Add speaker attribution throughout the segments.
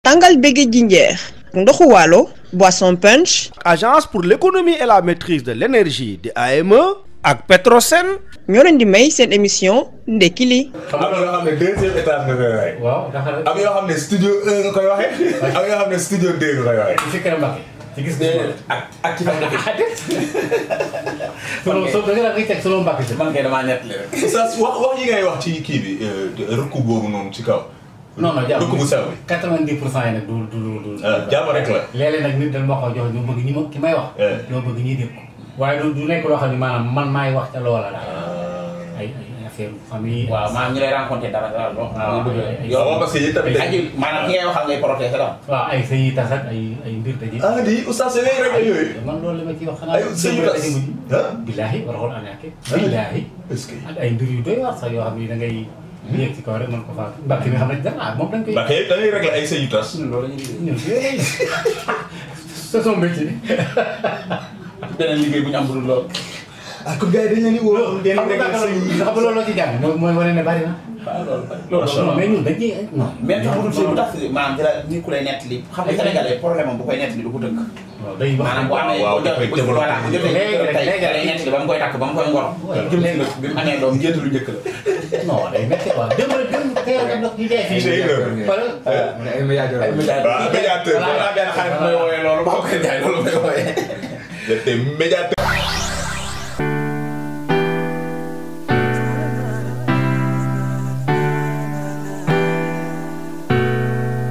Speaker 1: tàngal bége jinjeer ndoxu waalo boisson punch.
Speaker 2: Agence pour l'économie et la maîtrise de l'énergie di AME ak Petrosen
Speaker 1: ñoo leen di may seen émission ndekki li.
Speaker 3: am na yoo xam ne deuxième étage nga koy waxee. waaw am yoo xam ne studio 1 nga koy waxee. am yoo xam ne studio 2 nga koy waxee.
Speaker 4: ci kanam ci gis
Speaker 3: ak ci fan nga
Speaker 4: soo da nga teg solo Mbacke si.
Speaker 3: man kay damaa nettali rek. wax yi ngay wax ci kii bi rëkku boobu noonu ci kaw.
Speaker 4: non jàmm
Speaker 3: rëkku bu sew bi.
Speaker 4: 90% yi nag du.
Speaker 3: jàmm rek la.
Speaker 4: léeg-léeg nag nit dañ ma ko jox ñu bëgg ñi ma ki may wax. ñoo bëgg ñuy dégg ko. waaye du nekk loo xam ne maanaam man maay wax ca loola daal. ay affaire famille.
Speaker 5: waaw maanaam ñu lay rencontré dara dara bon.
Speaker 3: yow parce que yéen tamit
Speaker 5: maanaam ki ngay waxal ngay protégé daal.
Speaker 4: waaw ay sëy yi tas ak ay mbir daje.
Speaker 3: di oustaz yooyu rek yooyu.
Speaker 4: man loolu la ma ciy wax xanaa.
Speaker 3: ay sëy yu tas
Speaker 4: billaahi war xool anaake. billaahi.
Speaker 3: est-ce que
Speaker 4: ak ay mbir yu doy wax sax yoo xam ne da ngay. yéeg ci kaw rek mën ko faa Mbacke mi xam ne dara moom dañ koy.
Speaker 3: Mbacke da ngay réglé ay sëy yu tas.
Speaker 4: loolu la ñuy c'est son métier.
Speaker 5: beneen liggéey bu ñu am budul lool.
Speaker 3: kon gars yi dañ leen di woo.
Speaker 4: xam nga loolu la ci jàng mooy wane ne bari na.
Speaker 5: loolu
Speaker 4: mais ñun dañuy non.
Speaker 5: mais bu tax maanaam ci la nit ku lay nettali xam nga Sénégalais problème am bu koy nettali du ko tënk.
Speaker 4: waaw day wax
Speaker 5: maanaam bu amee voilà bu jotee tey lay nettali ba mu koy takk ba mu koy ngoro. léegi bi mu amee doom géntu lu njëkk la.
Speaker 4: non day métti quoi dem teel a ndox yi dee fii.
Speaker 3: ay médiateur voilà benn xarit mooy wooyee loolu ba koy jaay loolu mooy wooyee. te médiateur.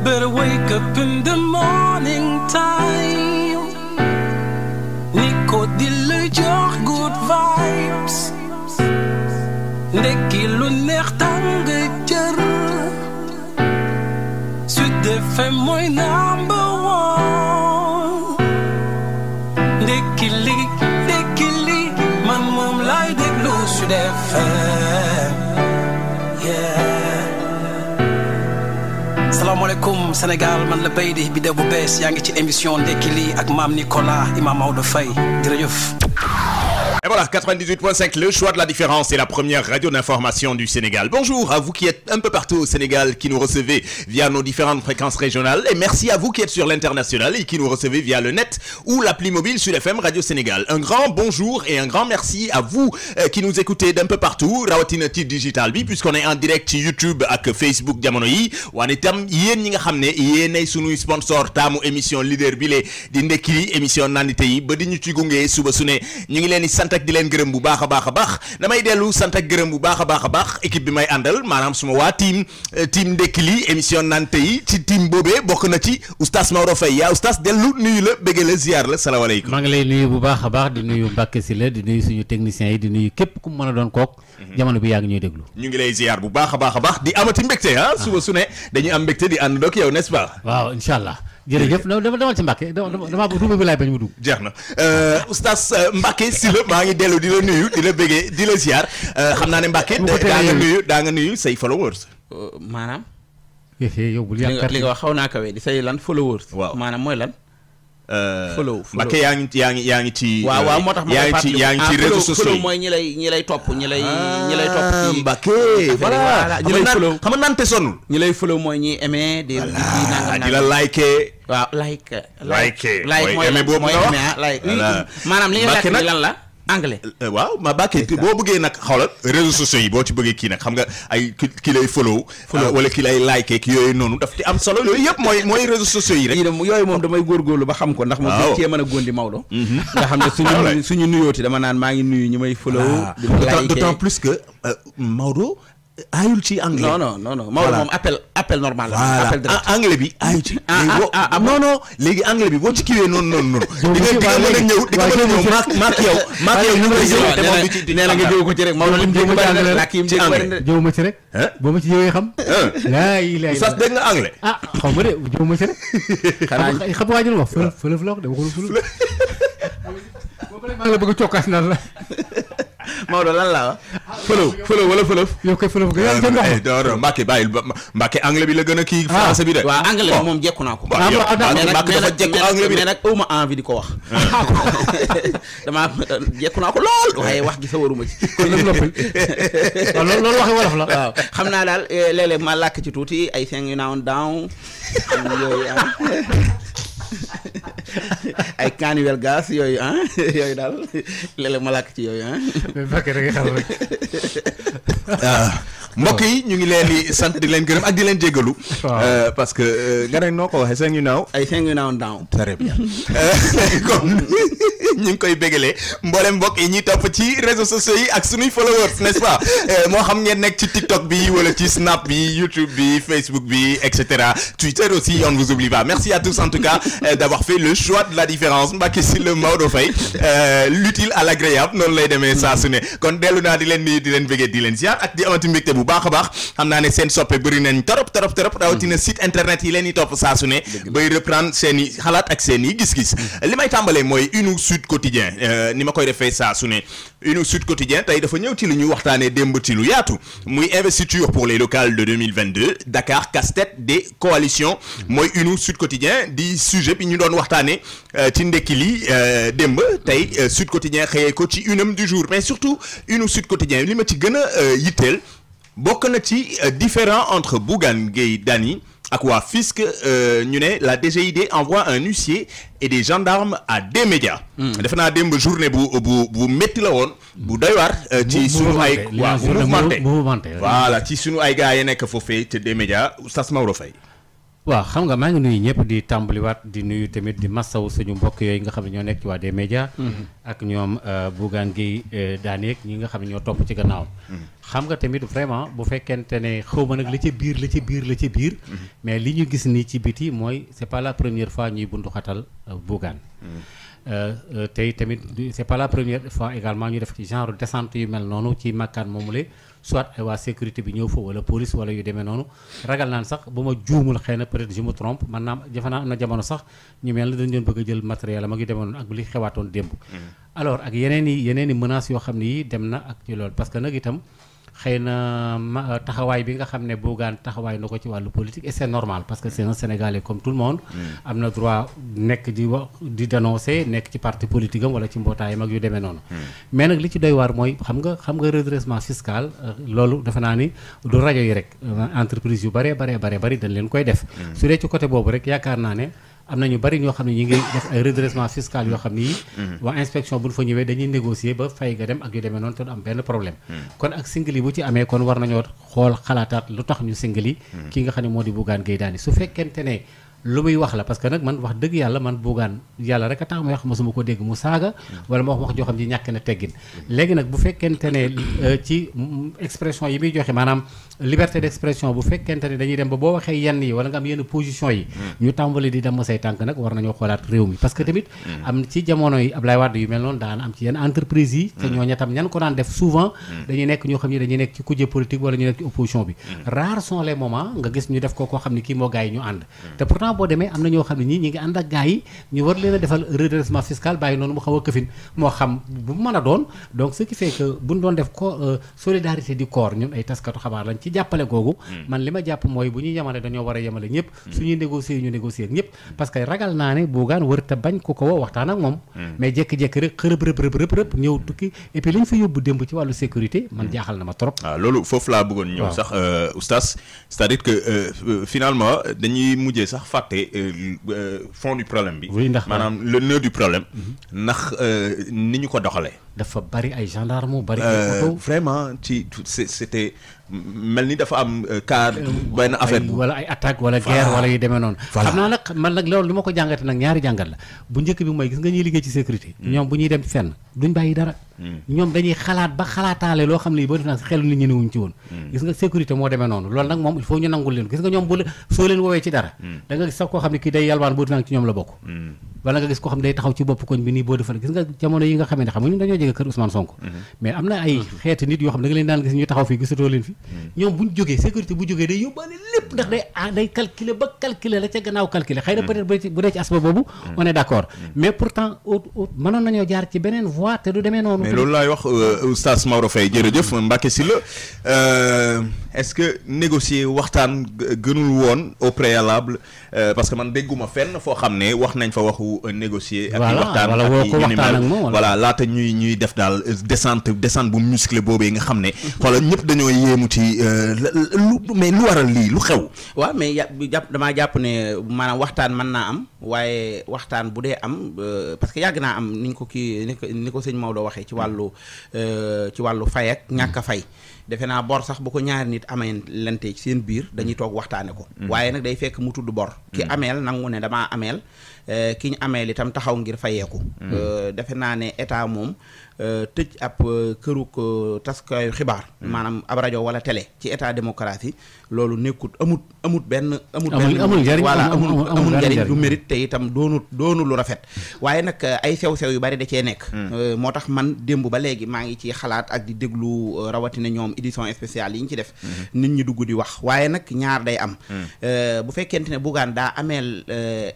Speaker 6: Better wake up in the morning time. Nico di la jox good vibes. Ndekki lu neex tàng jër. Sud FM mooy number one. Ndekki li man moom lay déglu Sud FM. Salaamaaleykum Sénégal man la Beydi bi bu bees yaa ngi ci émission ndekki li ak Mame Nicolas Imam Maodo Faye jërëjëf.
Speaker 7: Et voilà, 98.5, le choix de la différence, c'est la première radio d'information du Sénégal. Bonjour à vous qui êtes un peu partout au Sénégal, qui nous recevez via nos différentes fréquences régionales. Et merci à vous qui êtes sur l'international et qui nous recevez via le net ou l'appli mobile Sud FM Radio Sénégal. Un grand bonjour et un grand merci à vous qui nous écoutez d'un peu partout, rawatina ci digital bi, puisqu'on est en direct sur YouTube ak Facebook jamono yi. Wane tam yéen ñi nga xam ne yéenay sunuy sponsor taamu émission leader bi le di ndekki li émission nandite yi ba di ñu ci gunge suba su ne ñu ngi leen di sant ak di leen gërëm bu baax a baax damay dellu sant ak gërëm bu baax a baax équipe bi may àndal maanaam suma waa team ndekki li émission nante yi ci team boobee bokk na ci oustaz Maodo Faye yaa oustaz dellu nuyu la bëgg la ziar la salaamaaleykum.
Speaker 4: maa ngi lay nuyu bu baax a baax di nuyu Mbacke Sylla di nuyu suñu techniciens yi di nuyu képp ku mën a doon kook jamono bi yaa ngi ñuy déglu.
Speaker 7: ñu ngi lay ziar bu baax a baax di amati mbégte suba su ne dañuy am mbégte di ànd ak yow n'est-ce pas.
Speaker 4: waaw incha allah. jërëjëf dama ci Mbacke dama ruube bi laay bañ mu dugg.
Speaker 7: jeex na oustaz Mbacke Sylla maa ngi dellu di la nuyu di la bëggee di la ziar xam naa ne Mbacke daa nga nuyu say followers.
Speaker 5: maanaam.
Speaker 4: yow bul yàq
Speaker 5: li nga wax xaw naa kawe di say lan followers.
Speaker 7: waaw
Speaker 5: maanaam mooy lan. follow
Speaker 7: Mbacke yaa ngi ci.
Speaker 5: waaw moo tax ma
Speaker 7: yaa ngi ci réseaux sociaux yi
Speaker 5: mooy ñi lay topp ñi lay topp ci
Speaker 7: Mbacke voilà ñi lay follow xam nga nante sonul
Speaker 5: ñi lay follow mooy ñi aimé di
Speaker 7: la liker
Speaker 5: waaw like
Speaker 7: mooy aimé boobu nga wax
Speaker 5: like maanaam li nga laaj ni lan la anglais.
Speaker 7: waaw ma Mbacke boo bëggee nag xoolal réseaux sociaux yi boo ci bëggee kii nag xam nga ay ki lay follow wala ki lay like ak yooyu noonu daf ci am solo yooyu yëpp mooy réseaux sociaux yi rek.
Speaker 5: yooyu moom damay góorgóorlu ba xam ko ndax moom dañ cee mën a góondi Maodo nga xam ne suñu nuyooti dama naan maa ngi nuyu ñi may follow
Speaker 7: d'autant plus que Maodo aayul ci anglais.
Speaker 5: non Maodo moom appel normal la. appel direct
Speaker 7: anglais bi aayu ci. non léegi anglais bi boo ci kiiwee noonu. di nga mën a ñëw maak yow ñu ngi lay jëw te moom ci
Speaker 5: nee na nga jëw ko ci rek Maodo lim jëw
Speaker 7: ci anglais
Speaker 4: jëw ma ci rek. boo ma ci jëwee xam.
Speaker 7: sax dégg nga anglais.
Speaker 4: xaw ma de jëw ma ci rek. xanaa xam waa ji wax fëlëf la wax de waxul fëlëf. boobu rek maa ngi la bëgg a cokkaas naan la.
Speaker 5: Maodo lan la fëlëf wala fëlëf.
Speaker 4: yow koy fëlëf nga yaa ngi
Speaker 7: non Mbacke bàyyil Mbacke anglais bi la gën a kii français bi de.
Speaker 5: waaw anglais bi moom jekku naa ko.
Speaker 7: Mbacke dafa jekku anglais bi de
Speaker 5: mais nag awma envie di ko wax. damaa jekku naa ko lool waaye wax gi sa waruma ci.
Speaker 4: kon nag noppi loolu waxi wolof la.
Speaker 5: waaw xam naa daal léeg-léeg ma làkk ci tuuti ay thing you now and down yooyu ay carnival gas yooyu yooyu daal léeg-léeg ma làkk ci yooyu
Speaker 4: mais Mbacke da ngay xam rek.
Speaker 7: mbokk yi ñu ngi leen di sant di leen gërëm ak di leen jéggalu. parce que nga ne noo ko waxee thing you now.
Speaker 5: ay thing you now and down.
Speaker 7: très bien kon ñu ngi koy bégalee mboolem mbokk yi ñuy topp ci réseaux sociaux yi ak suñuy followers n'est-ce pas moo xam ngeen nekk ci TikTok bi wala ci Snap bi YouTube bi Facebook bi et cetera Twitter aussi on ne vous oublie pas merci à tous en tout cas d'avoir fait le choix de la différence Mbacké Sylla Maodo Faye l'utile à l'agréable noonu lay demee saa su ne kon dellu naa di leen nuyu di leen bégee di leen ziar ak di amati mbégte bu baax a baax xam naa ne seen soppe bëri nañ torop rawatina site internet yi leen di topp saa su ne bay reprendre seen i xalaat ak seen i gis-gis li may tàmbalee mooy une Sud Quotidien ni ma koy defee saa su ne une Sud Quotidien tey dafa ñëw ci lu ñuy waxtaanee démb ci lu yaatu muy investiture pour les locales de 2022 Dakar casse-tête des coalitions mooy une Sud Quotidien di sujet bi ñu doon waxtaanee ci ndekki li démb tey Sud Quotidien xëyee ko ci unam du jour mais surtout une Sud Quotidien li ma ci gën a yitteel bokk na ci différend entre Bougane Gueye Dany ak waa Fisc ñu ne la DGID envoie un huissier et des gendarmes à des médias. defe naa démb journée bu métti la woon. bu doy waar ci sunu ay. waaw mouvementé voilà ci sunu ay gars yi nekk foofee te des médias Oustaz Maodo Faye.
Speaker 4: waaw xam nga maa ngi nuyu ñëpp di tàmbaliwaat di nuyu tamit di massawu suñu mbokk yooyu nga xam ne ñoo nekk ci waa des médias. ak ñoom Bougane Gueye Dany ñi nga xam ne ñoo topp ci gannaaw. xam nga tamit vraiment bu fekkente ne xaw ma nag la ca biir. mais li ñu gis nii ci biti mooy c'est pas la première fois ñuy buntu xatal Bougane. tey tamit c'est pas la première fois également ñu def ci genre descente yu mel noonu ci makkaan moomule soit ay waa sécurité bi ñëw fa wala police wala yu demee noonu ragal naan sax bu ma juumul xëy na peut-être je me trompe man naam jafe naa am na jamono sax ñu mel ne dañu doon bëgg a jël matériel am ak yu demee noonu ak li xewaatoon démb. alors ak yeneen i menaces yoo xam ne yi dem na ak ci loolu parce que nag itam xëy na taxawaay bi nga xam ne Bougane taxawaay na ko ci wàllu politique et c'est normal parce que c'est un Sénégalais comme tout le monde. am na droit nekk di wax di dénoncer nekk ci parti politique am wala ci mbootaayam ak yu demee noonu. mais nag li ci doy waar mooy xam nga redressement fiscal loolu defe naa ni du rajo yi rek entreprise yu bari dañ leen koy def. su dee ci côté boobu rek yaakaar naa ne. am na ñu bari ñoo xam ne ñi ngi def ay redressement fiscal yoo xam ni waa inspection bu ñu fa ñëwee dañuy négocier ba fay nga dem ak yu demee noonu te du am benn problème kon ak singali bu ci amee kon war nañoo xool xalaataat lu tax ñu singali ki nga xam ne moo di Bougane Gueye Dany su fekkente ne lu muy wax la parce que nag man wax dëgg yàlla man Bougane yàlla rek a tax may wax mosuma ko dégg mu saaga wala ma wax joo xam ne ñàkk na teggin léegi nag bu fekkente ne ci expression yi muy joxe maanaam liberté d'expression bu fekkente ne dañuy dem ba boo waxee yenn yi wala nga am yenn position yi ñu tàmbali di dem say tànk nag war nañoo xoolaat réew mi parce que tamit am ci jamono yi Ablaye Wade yu mel noonu daan am ci yenn entreprise yi te ñooñu tam ñan ko daan def souvent dañuy nekk ñoo xam ne dañuy nekk ci kujje politique wala ñu nekk ci opposition bi rares sont les moments nga gis ñu def ko koo xam ne kii moo gars yi ñu ànd te pourtant boo demee am na ñoo xam ne ñi ngi ànd ak gars yi ñu war leen a defal redressement fiscal bàyyi noonu mu xaw a këfin moo xam bu mën a doon donc ce qui fait que buñ doon def ko solidarité du corps ñun ay taskatu xabaar lañ ci jàppale googu man li ma jàpp mooy bu ñuy yemale dañoo war a yemale ñëpp suñuy négocier ñu négocier ak ñëpp parce que ragal naa ne Bougane wër te bañ ko woo waxtaan ak moom mais jékki-jékki rek xërëb ñëw tukki et puis li ñu fa yóbbu démb ci wàllu sécurité man jaaxal na ma trop
Speaker 7: waaw loolu foofu laa bëggoon ñëw sax oustaz c'est-à-dire que finalement dañuy mujjee sax fàtte fond du problème bi maanaam le nœud du problème ndax ni ñu ko doxalee
Speaker 4: dafa bari ay gendarme bari ay auto
Speaker 7: vraiment c'était mel ni dafa am cas benn affaire
Speaker 4: wala ay attaque wala guerre wala yu demee noonu xam naa nag man nag loolu li ma ko jàngate nag ñaari jàngat la bu njëkk bi mooy gis nga ñuy liggéey ci sécurité ñoom bu ñuy dem fenn duñ bàyyi dara ñoom dañuy xalaat ba xalaataale loo xam ne boo def naa xelu nit ñi newuñ ci woon gis nga sécurité moo demee noonu loolu nag moom il faut ñu nangul leen gis nga ñoom soo leen woowee ci dara da nga gis sax koo xam ne kii day yalwaan boo dinaa ci ñoom la bokk wala nga gis koo xam day taxaw ci bopp koñ bi nii boo defal gis nga jamono yi nga xam ne ñun dañoo jege kër Ousmane Sonko mais am na ay xeeti nit yoo xam da nga leen daan gis ñu taxaw fii gisatoo leen fi ñoom buñ jógee sécurité bu jógee day yóbbaale lépp ndax day calculer ba calculer la ca gannaaw calculer xëy na peut-être bu dee ci aspect boobu on est d'accord mais pourtant mënoon nañoo jaar ci beneen voie te du demee noonu.
Speaker 7: mais loolu laay wax Oustaz Maodo Faye jërëjëf Mbacké Sylla est-ce que négocier waxtaan gënul woon au préalable parce que man dégguma fenn foo xam ne wax nañ fa waxu négocier ak waxtaan
Speaker 4: wala woo ko waxtaan ak moom
Speaker 7: voilà laata ñuy def daal descente bu musclé boobee nga xam ne xoolal ñëpp dañoo yéemu ci mais lu waral lii lu xew.
Speaker 5: waaw mais damaa jàpp ne maanaam waxtaan mën naa am waaye waxtaan bu dee am parce que yàgg naa am ni ko sëñ Maodo waxee ci wàllu fay ak ñàkk a fay defe naa bor sax bu ko ñaari nit amee lente ci seen biir dañuy toog waxtaane ko waaye nag day fekk mu tudd bor ki ameel nangu ne damaa ameel ki ñu ameel itam taxaw ngir fayeeku defe naa ne état moom tëj ab këruk taskaayu xibaar maanaam ab rajo wala télé ci état démocratie loolu nekkut amul njariñ voilà amul njariñ du mérite te itam doonu lu rafet waaye nag ay sew-sew yu bari da cee nekk moo tax man démb ba léegi maa ngi ci xalaat ak di déglu rawatina ñoom édition spéciale yi ñu ci def nit ñi dugg di wax waaye nag ñaar day am bu fekkente ne Bougane daa ameel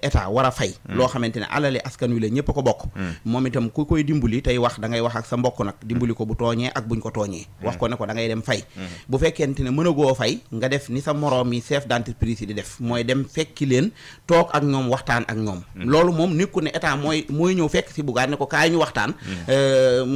Speaker 5: état war a fay loo xamante ne alali askan wi la ñëpp a ko bokk moom itam ku koy dimbali tey wax da ngay wax ak sa mbokk nag dimbali ko bu tooñee ak buñ ko tooñee wax ko ne ko da ngay dem fay bu fekkente ne mën a goo fay nga def ni sa moroom yi chef d'entreprise yi di def mooy dem fekki leen toog ak ñoom waxtaan ak ñoom loolu moom nekku ne état mooy ñëw fekk si Bougane ne ko kaay ñu waxtaan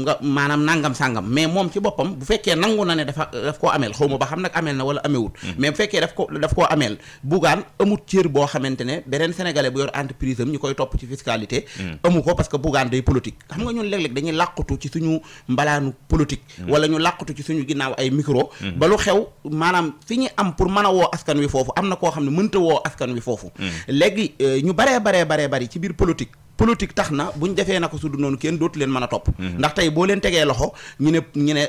Speaker 5: nga maanaam nangam sàngam mais moom ci boppam bu fekkee nangu na ne daf koo ameel xaw ma ba xam nag ameel na wala amewut mais bu fekkee daf koo ameel Bougane amut cër boo xamante ne beneen sénégalais bu yor entreprise am ñu koy topp ci fiscalité amu ko parce que Bougane day politique xam nga ñun léeg-léeg dañuy làqutu ci suñu mbalaanu politique wala ñu làqutu ci suñu ginnaaw ay micro ba lu xew maanaam fi ñu am pour mën a woo askan wi foofu am na koo xam ne mënta woo askan wi foofu léegi ñu baree ci biir politique tax na buñ defee na ko su du noonu kenn dootu leen mën a topp ndax tey boo leen tegee loxo ñu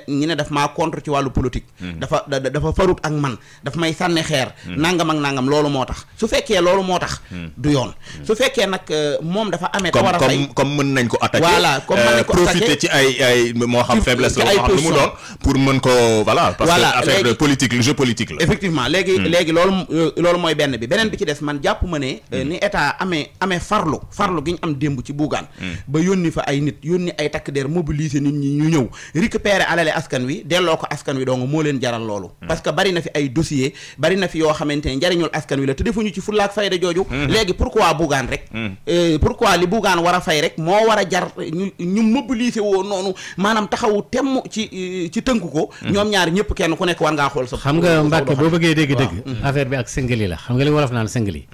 Speaker 5: ne daf maa contre ci wàllu politique dafa farut ak man daf may sànni xeer nangam ak nangam loolu moo tax su fekkee loolu moo tax du yoon su fekkee nag moom dafa amee te war a fay
Speaker 7: comme mën nañ ko attaquer
Speaker 5: voilà comme mën nañ ko
Speaker 7: profiter ci ay moo xam faiblesse la moo xam lu mu doon pour mën ko voilà parce que affaire de politique le jeu politique la
Speaker 5: effectivement léegi loolu mooy benn bi ci des man jàpp ma ne ni état amee farlu gi ñu am démb ci Bougane ba yónni fa ay nit yónni ay takk der mobiliser nit ñi ñu ñëw récupérer alale askan wi delloo ko askan wi donc moo leen jaral loolu parce que bari na fi ay dossier bari na fi yoo xamante ne njariñul askan wi la te defuñu ci fulla ak fayda jooju léegi pourquoi Bougane rek pourquoi li Bougane war a fay rek moo war a jar ñu mobiliser woo noonu maanaam taxawu temm ci tënku ko ñoom ñaar ñëpp kenn ku nekk war ngaa xool sa
Speaker 4: xam nga Mbacke boo bëggee dégg-dégg affaire bi ak singali la xam nga li wolof naan singali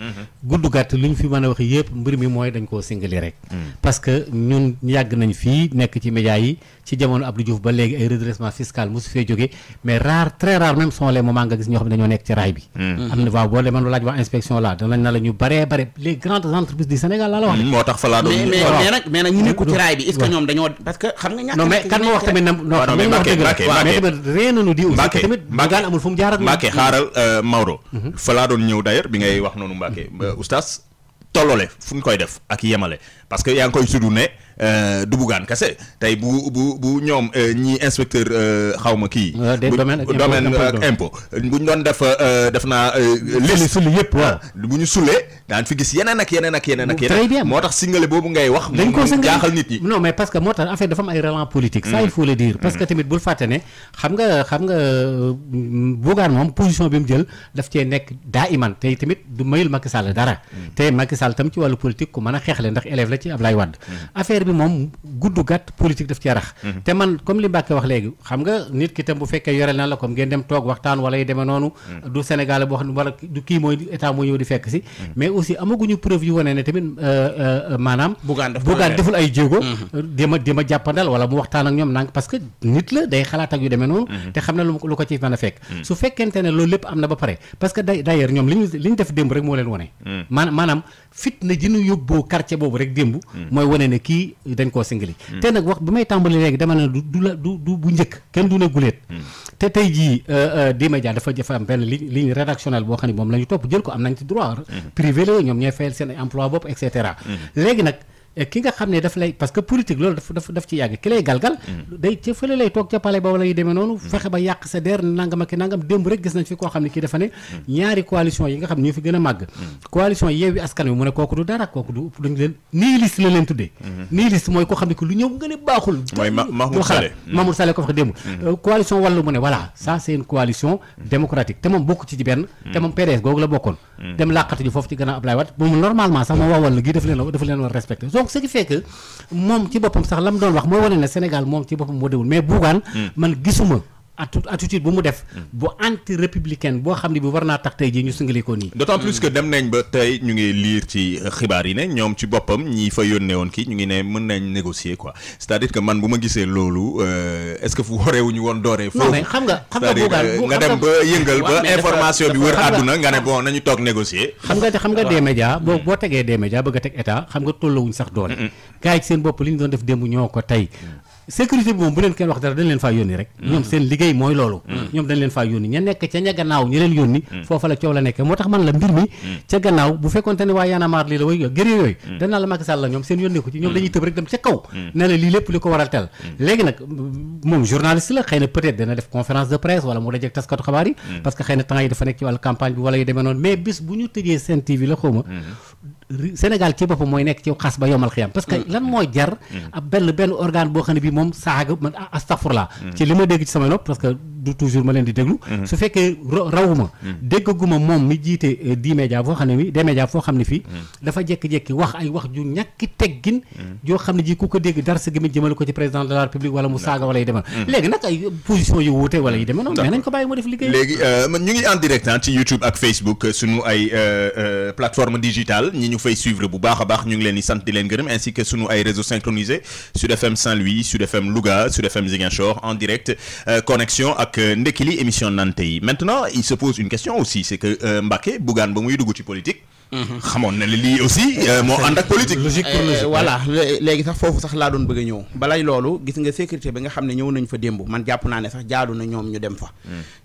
Speaker 4: gudd gàtt lu ñu fi mën a wax yëpp mbir mi mooy dañ koo singali rek parce que ñun yàgg nañ fii nekk ci médias yi ci jamono Abdou Diouf ba léegi ay redressement fiscal mosu fee jógee mais très rare même sont les moments nga gis ñoo xam ne dañoo nekk ci raay bi am na waaw boo demoon laaj waa inspection la danañ na la ñu bare les grandes entreprises du Sénégal laa la wax
Speaker 7: moo tax fa laa doon
Speaker 5: mais nag ñu nekku ci raay bi est-ce que ñoom dañoo parce que xam nga ñàkk
Speaker 4: non mais kan ma wax tamit na non mais tamit rien nañu di aussi tamit Bougane amul fu mu jaar ak
Speaker 7: Mbacke xaaral Maodo fa laa doon ñëw d'ailleurs bi ngay wax noonu Mbacke oustaz tollole fu ñu koy def ak yemale parce que yaa ngi koy tudd ne du Bougane kese tey bu ñoom ñi inspecteur xawma kii domaine ak impôt bu ñu doon def naa liste
Speaker 4: sulli yëpp waaw
Speaker 7: bu ñu sulee daan fi gis yeneen ak moo tax singale boobu ngay wax
Speaker 4: dañ ko
Speaker 7: jaaxal nit ñi
Speaker 4: non mais parce que moo tax en fait dafa am ay relents politiques ça il faut le dire parce que tamit bul fàtte ne xam nga Bougane moom position bi mu jël daf cee nekk daa iman tey tamit du mayul Macky Sall dara te Macky Sall tam ci wàllu politique ku mën a xeexle ndax élève la ci Ablaye Wade affaire bi moom gudd gàtt politique daf cee rax te man comme li Mbacke wax léegi xam nga nit ki tam bu fekkee yorel na la comme ngeen dem toog waxtaan wala yu demee noonu du Sénégal boo xam ne wala du kii mooy état moo ñëw di fekk si mais aussi amaguñu preuve yu wane ne tamit maanaam Bougane deful ay jéego di ma jàppandal wala mu waxtaan ak ñoom nang parce que nit la day xalaat ak yu demee noonu te xam na lu ko ci mën a fekk su fekkente ne loolu lépp am na ba pare parce que d'ailleurs ñoom li ñu def démb rek moo leen wane maanaam fitna ji ñu yóbboo quartier boobu rek démb mooy wane ne kii dañ koo singali te nag wax bi may tàmbali léegi dama ne du bu njëkk kenn du ne guléet te tey jii D-Media dafa am benn ligne rédactionnelle boo xam ne moom la ñu topp jël ko am nañ ci droit privé la ñoom ñooy fayal seen emploi bopp et cetera léegi nag ki nga xam ne daf lay parce que politique loolu daf ci yàgg ki lay galgal day ca fële lay toog ca palais ba wala yu demee noonu fexe ba yàq sa der nangam ak nangam démb rek gis nañ fi koo xam ne kii dafa ne ñaari coalition yi nga xam ne ñoo fi gën a màgg coalition Yewwi Askan Wi mu ne kooku du dara kooku du dañu leen nihiliste la leen tuddee nihiliste mooy koo xam ne que lu ñëw nga ne baaxul
Speaker 7: mooy Mahmoud Saleh
Speaker 4: ko wax démb coalition Wallu mu ne voilà ça c'est une coalition démocratique te moom bokk ci benn te moom PDS googu la bokkoon dem làqatu ji foofu ci gannaaw Ablaye Wade moom normalement sax moom waa Wallu gi dafa leen war respecté donc ce qui fait que moom ci boppam sax la mu doon wax mooy wane ne Sénégal moom ci boppam moo déwul mais Bougane man gisuma attitude bu mu def bu anti républicaine boo xam ne bi war naa tax tey jii ñu sungalee ko nii.
Speaker 7: d'autant plus que dem nañ ba tey ñu ngi lire ci xibaar yi ne ñoom ci boppam ñi fa yónnee woon kii ñu ngi ne mën nañ négocier quoi c'est-à-dire que man bu ma gisee loolu est-ce que fu wareewuñu woon dooree. foofu
Speaker 4: non mais xam nga Bougane
Speaker 7: nga dem ba yëngal ba information bi wër àdduna nga ne bon nañu toog négocier.
Speaker 4: xam nga des médias boo tegee des médias bëgg a teg état xam nga tollawuñ sax doole. gars yi ci seen bopp li ñu doon def démb ñoo ko tey. sécurité bi moom bu leen kenn wax dara dañ leen faa yónni rek ñoom seen liggéey mooy loolu ñoom dañ leen faa yónni ña nekk ca ña gannaaw ñi leen yónni foofa la coow la nekk moo tax man la mbir mi ca gannaaw bu fekkoonte ne waa Y'en a marre lii la way gëree yooyu danaa la Macky Sall la ñoom seen yónnee ko ci ñoom dañuy tëb rek dem ca kaw ne la lii lépp li ko waral tel léegi nag moom journaliste la xëy na peut-être dana def conférence de presse wala mu dajeek taskatu xabaar yi parce que xëy na temps yi dafa nekk ci wàllu campagne bi wala yu demee noonu mais bis bu ñu tëjee Sen TV la xawma Sénégal ci boppam mooy nekk ci xas ba yomal xiyam parce que lan mooy jar ab benn organe boo xam ne bii moom saaga man astaghfirullah ci li ma dégg ci sama nopp parce que du toujours ma leen di déglu su fekkee rawuma déggaguma moom mi jiite di média foo xam ne mi des médias foo xam ne fii dafa jékki-jékki wax ay wax ju ñàkki teggin joo xam ne ji ku ko dégg dara sa gémmiñ jëmale ko ci président de la république wala mu saaga wala yu demee léegi nag ay position yu wuute wala yu demee noonu mais nañ ko bàyyi mu def liggéey
Speaker 7: léegi ñu ngi en direct ci YouTube ak Facebook sunu ay plateforme digitale ñi ñu fay suivre bu baax a baax ñu ngi leen di sant di leen gërëm ainsi que sunu ay réseaux synchronisés Sud FM Saint-Louis Sud FM Louga Sud FM Ziguinchor en direct connexion ak Ndekki li émission nante yi maintenant il se pose une question aussi c'est que Mbacké Bougane ba muy dugg ci politique xamoon na lii aussi moo ànd ak politique
Speaker 5: logique pour logique voilà léegi sax foofu sax laa doon bëgg a ñëw balay loolu gis nga sécurité bi nga xam ne ñëw nañ fa démb man jàpp naa ne sax jaadu na ñoom ñu dem fa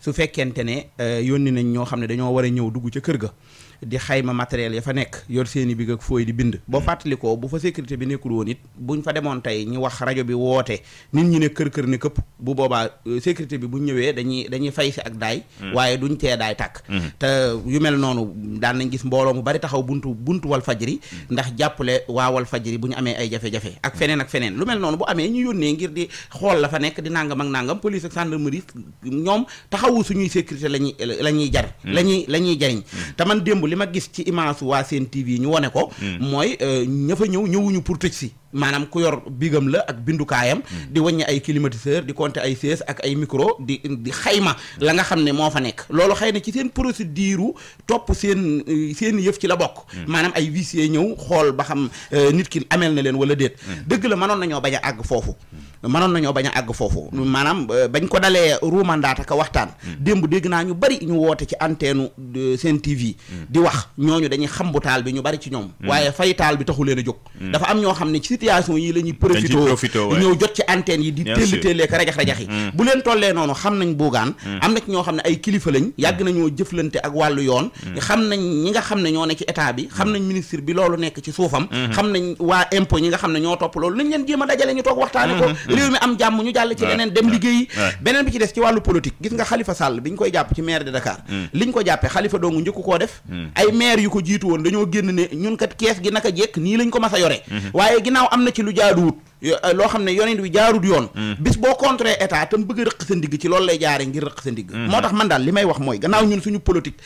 Speaker 5: su fekkente ne yónni nañ ñoo xam ne dañoo war a ñëw dugg ca kër ga di xayma matériel ya fa nekk yor seeni big ak fooy di bind boo fàttalikoo bu fa sécurité bi nekkul woon it buñ fa demoon tey ñu wax rajo bi woote nit ñi ne kër ne këpp bu boobaa sécurité bi buñ ñëwee dañuy fay si ak daay waaye duñ tee daay tàkk te yu mel noonu daan nañ gis mbooloo mu bari taxaw buntu wal fajri ndax jàppale waa wal fajri bu ñu amee ay jafe-jafe ak feneen lu mel noonu bu amee ñu yónnee ngir di xool la fa nekk di nangam ak nangam police ak gendarmerie ñoom taxawu suñuy sécurité la ñuy jariñ te man démb li ma gis ci image waa Sen TV ñu wone ko mooy ña fa ñëwuñu pour tëj si maanaam ku yor bigam la ak bindukaayam di wàññi ay climatiseur di compter ay siège ak ay micro di xayma la nga xam ne moo fa nekk loolu xëy na ci seen procédure topp seen yëf ci la bokk maanaam ay huissier ñëw xool ba xam nit ki ameel na leen wala déet dëgg la mënoon nañoo bañ a àgg foofu maanaam bañ ko dalee ruumandaata ka waxtaan démb dégg naa ñu bari ñu woote ci antenne Sen TV di wax ñooñu dañuy xambu taal bi ñu bari ci ñoom waaye fay taal bi taxu leen a jóg dafa am ñoo xam ne ci situation yi la ñuy profité ñëw jot ci antenne yi di téelleek rajax-rajax yi bu leen tollee noonu xam nañ Bougane am na ci ñoo xam ne ay kilifa lañ yàgg nañoo jëflante ak wàllu yoon xam nañ ñi nga xam ne ñoo ne ci état bi xam nañ ministre bi loolu nekk ci suufam xam nañ waa impôt ñi nga xam ne ñoo topp loolu nañ leen jéem a dajale ñu toog waxtaane ko réew mi am jàmm ñu jàll ci leneen dem liggéeyi beneen bi ci des ci wàllu politique gis nga Khalifa Sall bi ñu koy jàpp ci maire de Dakar liñ ko jàppee Khalifa doongu njëkku koo def ay maire yu ko jiitu woon dañoo génn ne ñun kat kees gi naka jekk nii lañ ko mas a yore waaye ginnaaw am na ci lu jaaduwut loo xam ne yonent bi jaarut yoon bis boo contre état tam bëgg a rëq sa ndigg ci loolu lay jaare ngir rëq sa ndigg moo tax man daal li may wax mooy gannaaw ñun suñu politique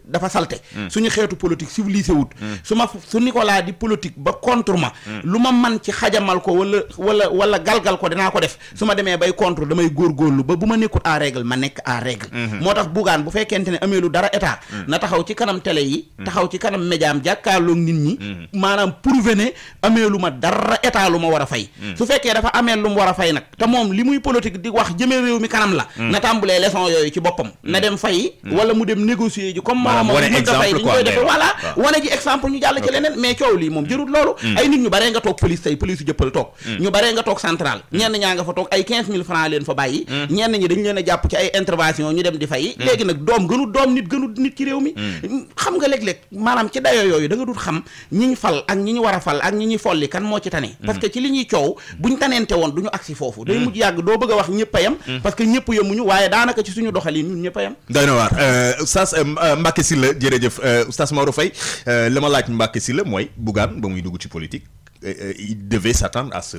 Speaker 5: dafa salte suñu xeetu politique civilisé wut su Nicolas di politique ba contre ma lu ma man ci xajamal ko wala galgal ko dinaa ko def su ma demee bay contre damay góorgóorlu ba bu ma nekkut à règle ma nekk à règle moo tax Bougane bu fekkente ne amee lu dara état na taxaw ci kanam télé yi taxaw ci kanam média am jàkkaarloog nit ñi maanaam prouver ne amee lu ma dara état lu ma war a fay fay su fekkee dafa amee lu mu war a fay nag te moom li muy politique di wax jëmee réew mi kanam la na tàmbalee leçon yooyu ci boppam na dem fay wala mu dem négocier ji comme moom mën da fay li ñu koy defee voilà wane ji exemple ñu jàll ci leneen mais coow lii moom jërul loolu ay nit ñu baree nga toog police tey police jëppal toog ñu baree nga toog central ñenn ñaa nga fa toog ay 15 000 francs leen fa bàyyi ñenn ñi dañ leen a jàpp ci ay intervention ñu dem di fay léegi nag doom gënu nit ci réew mi xam nga léeg-léeg maanaam ci dayo yooyu da nga dul xam ñi ñu fal ak ñi ñu war a fal ak ñi ñuy folli kan moo ci tane parce que ci li ñuy coow buñ taneente woon du ñu agsi foofu day mujj yàgg doo bëgg a wax ñëpp a yem parce que ñëpp yemuñu waaye daanaka ci suñu doxalin ñun ñëpp a yem
Speaker 7: doy na waar oustaz Mbacké Sylla jërëjëf oustaz Maodo Faye la ma laaj Mbacké Sylla mooy Bougane ba muy dugg ci politique il devait s'attendre à ce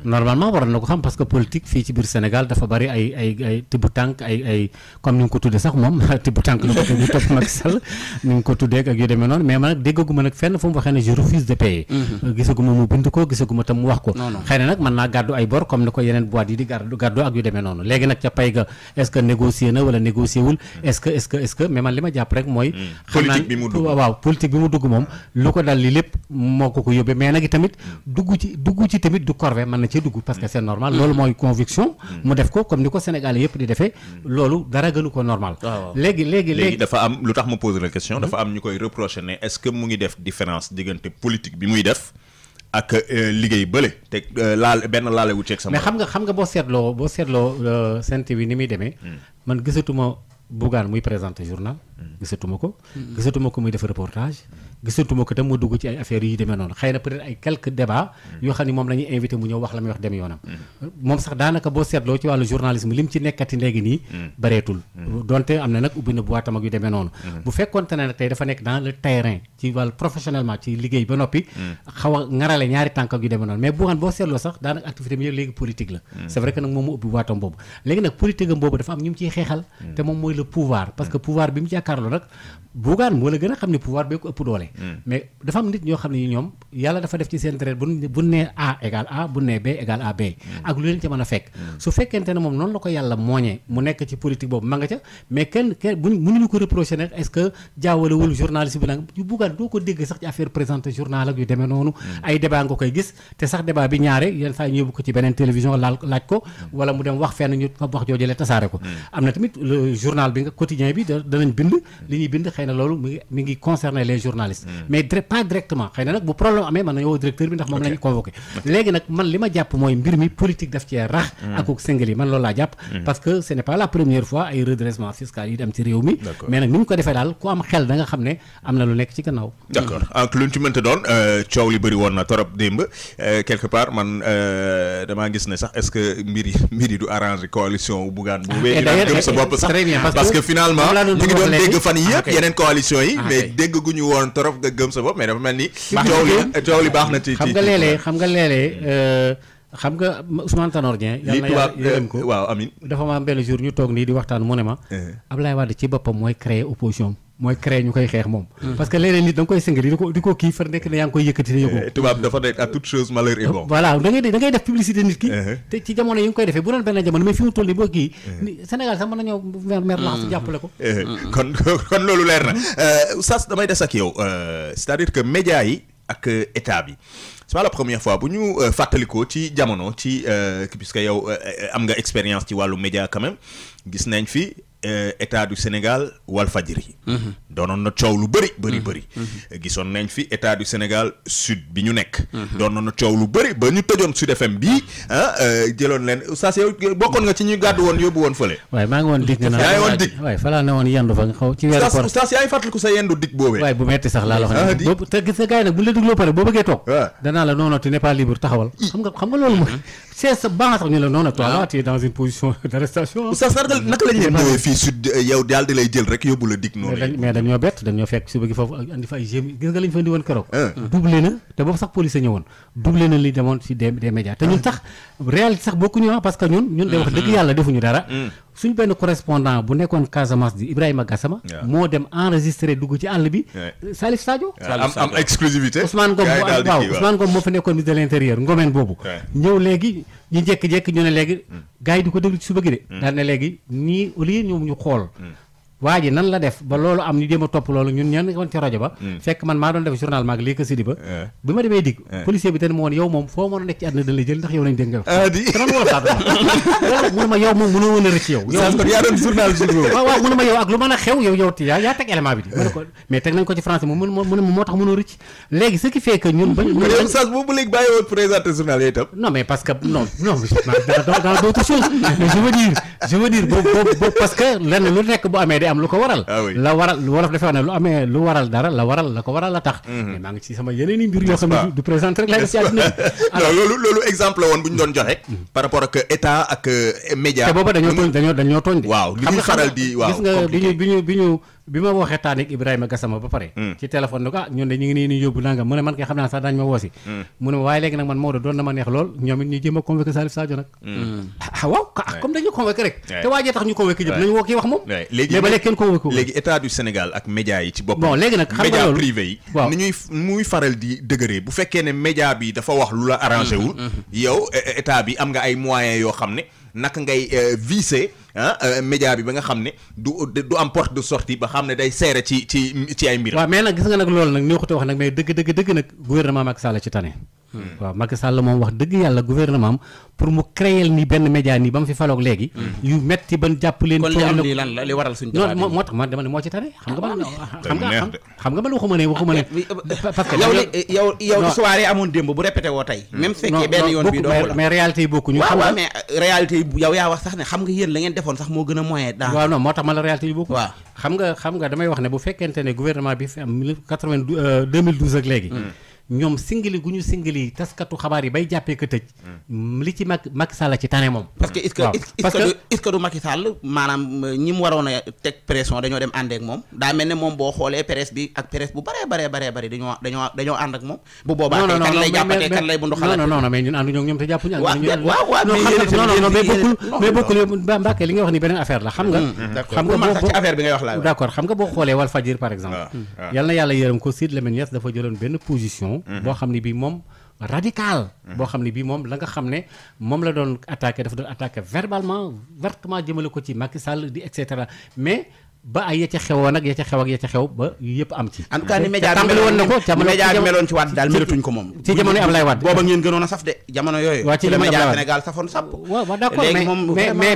Speaker 4: normalement waroon na ko xam parce que politique fii ci biir Sénégal dafa bari ay tibb tànk ay comme ni nga ko tuddee sax moom tibb tànk la ko tuddee topp Macky Sall ni nga ko tuddee ak yu demee noonu mais man nag déggaguma nag fenn fu mu waxee ne je refuse de payer gisaguma mu bind ko gisaguma tam mu wax ko xëy na nag mën naa gàddu ay bor comme ni ko yeneen boîte yi di gàddu ak yu demee noonu léegi nag ca pay ga est-ce que négocier na wala négocier wul est-ce que mais man li ma jàpp rek mooy
Speaker 7: politique bi mu dugg
Speaker 4: moom lu ko dal li lépp moo ko yóbbee mais nag tamit dugg ci tamit du corvée mën na cee dugg parce que c'est normal loolu mooy conviction mu def ko comme ni ko Sénégalais yëpp di defee loolu dara gënu ko normal léegi
Speaker 7: dafa am lu tax ma poser la question dafa am ñu koy reprocher ne est-ce que mu ngi def différence diggante politique bi muy def ak liggéey bële te laale wu ceeg sama
Speaker 4: mais xam nga boo seetloo Sen TV ni muy demee man gisatuma Bougane muy présenter journal gisatuma ko muy def reportage gisatuma ko tam mu dugg ci ay affaires yi demee noonu xëy na peut-être ay quelques débats yoo xam ne moom la ñuy invité mu ñëw wax la muy wax dem yoonam moom sax daanaka boo seetloo ci wàllu journalisme lim ci nekkati léegi nii bareetul donte am na nag ubbi na boîte am ak yu demee noonu bu fekkoonte ne nag tey dafa nekk dans le terrain ci wàllu professionnellement ci liggéey ba noppi xaw a ŋarale ñaari tànk ak yu demee noonu mais Bougane boo seetloo sax daanaka activité bi yëpp léegi politique la c'est vrai que nag moom mu ubbi boîte am boobu léegi nag politique am boobu dafa am ñu mu ciy xeexal te moom mooy le pouvoir parce que pouvoir bi mu jàkkaarloo nag Bougane moo la gën a xam ne pouvoir bee ko ëpp doole mais dafa am nit ñoo xam ne ñoom yàlla dafa def ci seen deret bu nee A égale A bu nee B égale A B ak lu leen ci mën a fekk su fekkente ne moom noonu la ko yàlla mooñee mu nekk ci politique boobu ma nga ca mais kenn mënuñu ko reprocher nag est-ce que jaawalewul journaliste bi nag yu Bougane doo ko dégg sax ci affaire présenté journal ak yu demee noonu ay débat nga koy gis te sax débat bi ñaare yenn saa ñu yóbbu ko ci beneen télévision laaj ko wala mu dem wax fenn ñu wax joojale tasaare ko am na tamit le journal bi nga quotidien bi danañ bind li ñuy bind xëy na loolu mi ngi concerner les journalistes mais pas directement xëy na nag bu problème amee mën nañu woo directeur bi ndax moom la ñu convoqué léegi nag man li ma jàpp mooy mbir mi politique daf cee rax akuk singali man loolu laa jàpp parce que ce n'est pas la première fois ay redressement fiscal yi dem ci réew mi mais nag ni ñu ko defee daal ku am xel da nga xam ne am na lu nekk ci gannaaw
Speaker 7: d'accord ak lu ñu ci mënta doon coow li bëri woon na torop démb quelque part man damaa gis ne sax est-ce que mbir yi du arranger coalition wu Bougane boobee gëm sa bopp sax parce que finalement ñu ngi doon dégg fan yi yëpp yeneen coalition yi mais dégg gu ñu woon torop nga gëm sa bopp mais dafa mel ni coow li baax na ci
Speaker 4: xam nga léeg-léeg xam nga Ousmane Tanor Dieng yàlla na yërëm ko
Speaker 7: waaw amiin
Speaker 4: dafa ma am benn jour ñu toog nii di waxtaan mu ne ma Ablaye Wade ci boppam mooy créer opposition mooy créer ñu koy xeex moom parce que léeg-léeg nit da nga koy singali di ko kii far nekk ne yaa ngi koy yëkkati te yëgoo
Speaker 7: tubaab dafa nekk à toute chose malheur est bon
Speaker 4: voilà da ngay def publicité nit ki te ci jamono yi nga koy defee bu doon benn jamono mais fi mu toll nii boo kii Sénégal sax mën nañoo mer laxas jàppale ko
Speaker 7: kon loolu leer na Oustaz damay des ak yow c'est-à-dire que médias yi ak état bi c'est pas la première fois bu ñu fàttalikoo ci jamono ci puisque yow am nga expérience ci wàllu média quand même gis nañ fi état du Sénégal Walfadjri doonoon na coow lu bëri gisoon nañ fi état du Sénégal sud bi ñu nekk doonoon na coow lu bëri ba ñu tëjoon Sud FM bii jëloon leen Oustaz yow bokkoon nga ci ñu gàddu woon yóbbu woon fële
Speaker 4: waaye maa ngi woon dig nga
Speaker 7: yaa ngi woon dig
Speaker 4: waaye falaa ne woon yendu fa nga xaw ci weeru koor
Speaker 7: Oustaz yaa ngi fàttaliku sa yendu dig boobee
Speaker 4: waaye bu metti sax laa la wax boobu te gis nga gars yi nag bu la dégloo pare boo bëggee toog danaa la non tu n'es pas libre taxawal xam nga loolu mooy c'est ça baax sax ñu la non toi là tu es dans une position d'arrestation
Speaker 7: Oustaz naka lañ leen ñëwee fii sud yow daal di lay jël rek yóbbu la dig noonu
Speaker 4: mais dañoo bett dañoo fekk suba gi foofu andi fa ay gémi gis nga lañ fa indi woon keroog doublé na te boobu sax police ñëwoon doublé na li demoon ci des médias te ñun sax réalité sax bokkuñu parce que ñun day wax dëgg yàlla defuñu dara suñu benn correspondant bu nekkoon Casamance di Ibrahima Gassama moo dem enregistré dugg ci àll bi Salif Sadio
Speaker 7: am exclusivité
Speaker 4: Ousmane Ngom moo fa nekkoon ministre de l'intérieur ngomeen boobu ñëw léegi ñu jékki-jékki ñu ne léegi gars yi di ko déglu ci suba gi de daal ne léegi nii au lieu ñoom ñu xool waa ji nan la def ba loolu am ñu jéem a topp loolu ñun ñeen woon ci rajo ba fekk man maa doon def journal maag lii ko sidi ba bi ma demee dig policier bi dañ ma woon yow moom foo mën a nekk ci àdduna dañ lay jël ndax yow lañ dégg nga wax te nan wolof laa mu ne ma yow moom mënoo woon a rëcc yow
Speaker 7: yaa doon journal
Speaker 4: waaw mu ne ma yow ak lu mën a xew yow yaa teg élément bi di ma ne ko mais teg nañ ko ci français mu ne moo tax mënoo rëcc léegi ce qui fait que ñun
Speaker 7: Oustaz boobu léegi bàyyi woon présenter journal yooyu itam
Speaker 4: non mais parce que non dans d'autres choses mais je veux dire boobu parce que lenn lu nekk bu amee day am lu ko waral la waral lu wolof dafay wax ne lu amee lu waral dara la ko waral la tax mais maa ngi ci sama yeneen i mbir yoo xam ne du présenter rek laa def ci àddina
Speaker 7: bi loolu exemple la woon bu ñu doon joxe par rapport ak état ak média
Speaker 4: te booba dañoo tooñ de
Speaker 7: waaw li ñu faral di waaw
Speaker 4: gis nga bi ma waxee taan ak Ibrahima Gassama ba pare ci téléphone ne ko ñun de ñu ngi nii ni yóbbu nangam mu ne man kay xam naa sax daañu ma woosi mu ne waaye léegi nag man Maodo doon na ma neex lool ñoom it ñu jéem a convoqué Salif Sadio nag waaw comme dañu convoqué rek te waajee tax ñu convoqué ñëpp nañu woo kii wax moom mais ba léegi kenn convoqué
Speaker 7: léegi état du Sénégal ak média yi ci boppam
Speaker 4: bon léegi nag xam nga
Speaker 7: média
Speaker 4: loolu
Speaker 7: privé yi ni ñuy muy faral di dëgëree bu fekkee ne média bi dafa wax lu la arrangé wul yow état bi am nga ay moyens yoo xam ne naka ngay visser média bi ba nga xam ne du am porte de sortie ba xam ne day seere ci ay mbir.
Speaker 4: waaw mais nag gis nga nag loolu nag neexut a wax nag mais dëgg nag gouvernement Macky Sall ci tane. waaw Macky Sall moom wax dëgg yàlla gouvernement am pour mu créer ni benn média nii ba mu fi faloog léegi. yu metti ban jàpp leen.
Speaker 5: kon li am nii lan la li waral suñu débat bi
Speaker 4: moo tax man dama ne moo ci tane. xam nga man waxuma ne. parce que
Speaker 5: yow histoire yi amoon démb bu répété woo tey. même fekkee benn yoon bi doo la
Speaker 4: mais réalité yi bokkuñu.
Speaker 5: xam nga mais réalité yi yow yaa wax sax ne xam nga yéen la ngeen defoon sax moo gën a moyen.
Speaker 4: waaw non moo tax man la réalité yi bokku.
Speaker 5: waaw
Speaker 4: xam nga damay wax ne bu fekkente ne gouvernement bi fi am 2012 ak léegi. ñoom singali gu ñu singali taskatu xabaar yi bay jàppee ko tëj li ci Macky Sall ci tane moom.
Speaker 5: parce que est-ce que du Macky Sall maanaam ñi mu waroon a teg pression dañoo dem ànd ak moom daa mel ne moom boo xoolee presse bi ak presse bu baree dañoo ànd ak moom. bu boobaa tey kan lay jàppatee kan lay bundu xalaat.
Speaker 4: non mais ñun ànduñu ak ñoom te jàppuñu.
Speaker 5: waaw
Speaker 4: mais bokkul Mbacke li nga wax ni beneen affaire la xam nga.
Speaker 5: xam nga boo ci affaire bi ngay wax laa
Speaker 4: d'accord xam nga boo xoolee Walfadjri par exemple. yal na yàlla yërëm ko Sidy Lamine Niass dafa jëloon benn position boo xam ne bii moom radical boo xam ne bii moom la nga xam ne moom la doon attaqué dafa doon attaqué vertement jëmale ko ci Macky Sall di et cetera mais ba ay ya ca xewoon ak ya ca xew ba yëpp am ci.
Speaker 5: en tout cas ni média bi meloon ci Wade daal melatuñ ko moom.
Speaker 4: ci jamono Ablaye Wade
Speaker 5: booba ngeen gënoon a saf de jamono yooyu.
Speaker 4: waaw ci jamono
Speaker 5: média Sénégal safoon sàpp.
Speaker 4: waaw d'accord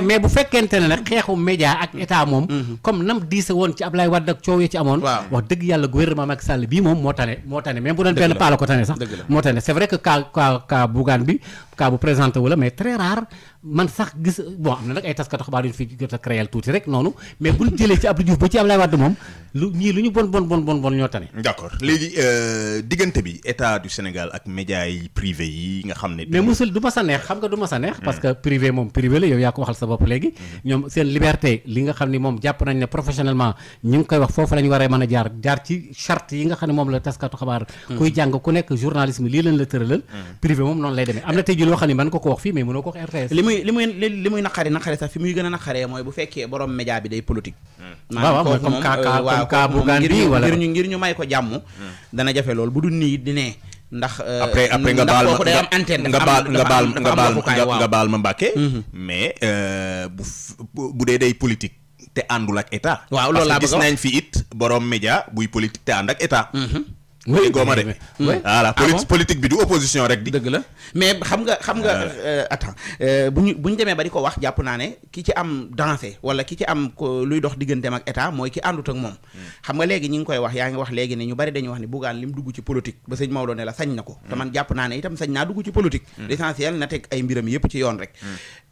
Speaker 4: mais bu fekkente ne nag xeexu média ak état moom. comme nam diise woon ci Ablaye Wade ak coow yi ci amoon. wax dëgg yàlla gouvernement Macky Sall bii moom moo tane même bu doon benn paala ko tane sax. moo tane c'est vrai que cas Bougane bi cas bu présenté wu la mais très rare man sax gis bon am na nag ay taskatu xabaar yu fi jot a créer tuuti rek noonu mais buñ jëlee ci Abdou Diouf ba ci Abdoulaye Wade moom lu ñu bon ñoo tane.
Speaker 7: d'accord léegi diggante bi état du Sénégal ak médias yi privé yi nga xam ne.
Speaker 4: mais musul du ma sa neex xam nga du ma sa neex. parce que privé moom privé la yow yaa ko waxal sa bopp léegi. ñoom seen liberté li nga xam ni moom jàpp nañ ne professionnellement ñu ngi koy wax foofu la ñu war a mën a jaar ci charte yi nga xam ne moom la taskatu xabaar. kuy jàng ku nekk journalisme lii leen la tëralal. privé moom noonu lay demee am na tey jii loo xam ne mën ko wax fii mais mënoo ko wax RTS.
Speaker 5: li muy naqari sax fi muy gën a naqaree mooy bu fekkee borom média bi day politique.
Speaker 4: waaw comme cas Bougane bi wala
Speaker 5: ngir ñu may ko jàmm. dana jafe lool bu dul nii di ne ndax.
Speaker 7: après nga baal
Speaker 5: kooku day am antenne
Speaker 7: nga baal ma Mbàkke. mais bu dee day politique te àndul ak état.
Speaker 5: waaw loolu laa bëgg
Speaker 7: parce que gis nañ fi it borom média buy politique te ànd ak état. oui góoma de voilà politique bi du opposition rek di
Speaker 5: dëgg la mais xam nga attends bu ñu demee ba di ko wax jàpp naa ne ki ci am dansé wala ki ci am luy dox digganteem ak état mooy ki àndut ak moom xam nga léegi ñi ngi koy wax yaa ngi wax léegi ne ñu bari dañuy wax ne Bougane lim dugg ci politique ba sëñ Maodo ne la sañ na ko te man jàpp naa ne itam sañ naa dugg ci politique l'essentiel na teg ay mbiram yépp ci yoon rek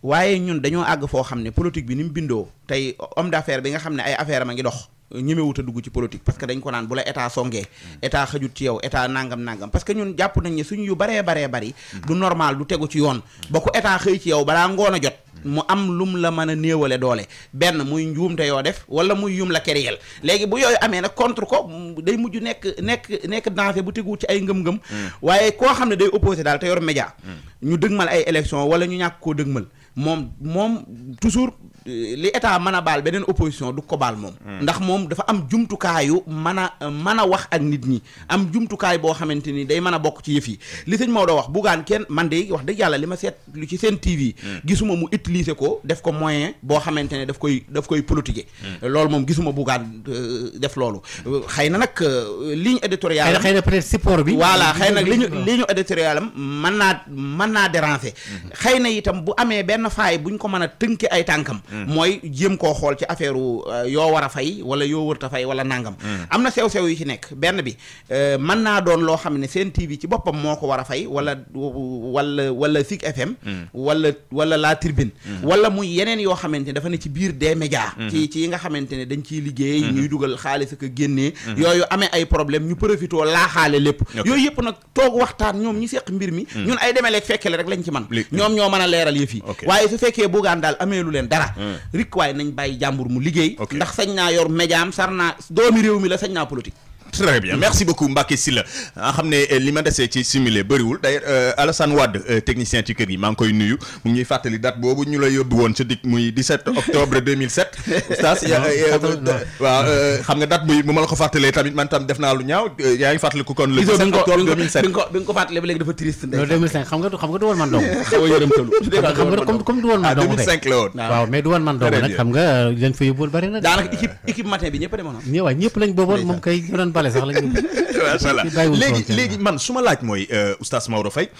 Speaker 5: waaye ñun dañoo àgg foo xam ne politique bi ni mu bindoo tey homme d'affaires bi nga xam ne ay affaire am a ngi dox ñemewut a dugg ci politique parce que dañ ko naan bu la état songee état xajut ci yow état nangam parce que ñun jàpp nañ ne suñu yu baree bari du normal du tegu ci yoon ba ko état xëy ci yow balaa ngoon a jot mu am lum la mën a néewale doole benn muy njuumte yoo def wala muy yum la kéréel léegi bu yooyu amee nag contre ko day mujj nekk danger bu tegu ci ay ngëm-ngëm waaye koo xam ne day opposé daal te yor média ñu dëgmal ay élection wala ñu ñàkk koo dëgmal moom toujours li état mën a baal beneen opposition du ko baal moom ndax moom dafa am jumtukaayu mën a wax ak nit ñi am jumtukaay boo xamante ni day mën a bokk ci yëf yi li sëñ Maodo wax Bougane kenn man de wax dëgg yàlla li ma seet lu ci seen TV gisuma mu utiliser ko def ko moyen boo xamante ne daf koy politiquer loolu moom gisuma Bougane def loolu xëy na nag ligne éditoriale
Speaker 4: xëy na peut-être support bi
Speaker 5: voilà xëy na ligne éditoriale am mën naa déranger xëy na itam bu amee benn faay buñ ko mën a tënke ay tànkam mooy jéem koo xool ci affaire yoo war a fay wala yoo wërta fay wala nangam am na sew-sew yu ci nekk benn bi mën naa doon loo xam ne seen TV ci boppam moo ko war a fay wala Zik FM wala La Tribune wala muy yeneen yoo xamante ne dafa ne ci biir des médias ci yi nga xamante ne dañ ciy liggéey ñuy dugal xaalis ak génnee yooyu amee ay problème ñu profitoo laaxaale lépp yooyu yëpp nag toog waxtaan ñoom ñi seq mbir mi ñun ay demeleeg fekkele rek lañ ci man ñoom ñoo mën a leeral yëf yi waaye su fekkee Bougane daal amee lu leen dara rik waaye nañ bàyyi jàmbur mu liggéey ndax sañ naa yor média am sar naa doomi réew mi la sañ naa politique.
Speaker 7: Très bien merci beaucoup Mbacké Sylla xam ne li ma desee ci simulé bëriwul d'ailleurs Alassane Wade technicien ci kër gi maa ngi koy nuyu mu ngi ñuy fàttali date boobu ñu la yóbbu woon ca dik muy 17 octobre 2007 oustaz waaw xam nga date bu ma la ko fàttalee tamit man tam def naa lu ñaaw yaa ngi fàttali ko kon le 17 octobre 2007
Speaker 5: bi nga ko fàttalee ba léegi dafa triste
Speaker 4: non 2005 xam nga du woon man dong
Speaker 5: xaw a yërëmtalu
Speaker 4: xam nga comme du woon man dong
Speaker 7: 2005 la woon
Speaker 4: waaw mais du woon man dong nag xam nga leen fa yóbbuwoon bari na
Speaker 5: daanaka équipe matin bi ñëpp demoon
Speaker 4: ñëwaay ñëpp lañ booboon moom kay ñu doon bale sax lañ
Speaker 7: macha allah léegi man su ma laaj mooy oustaz Maodo Faye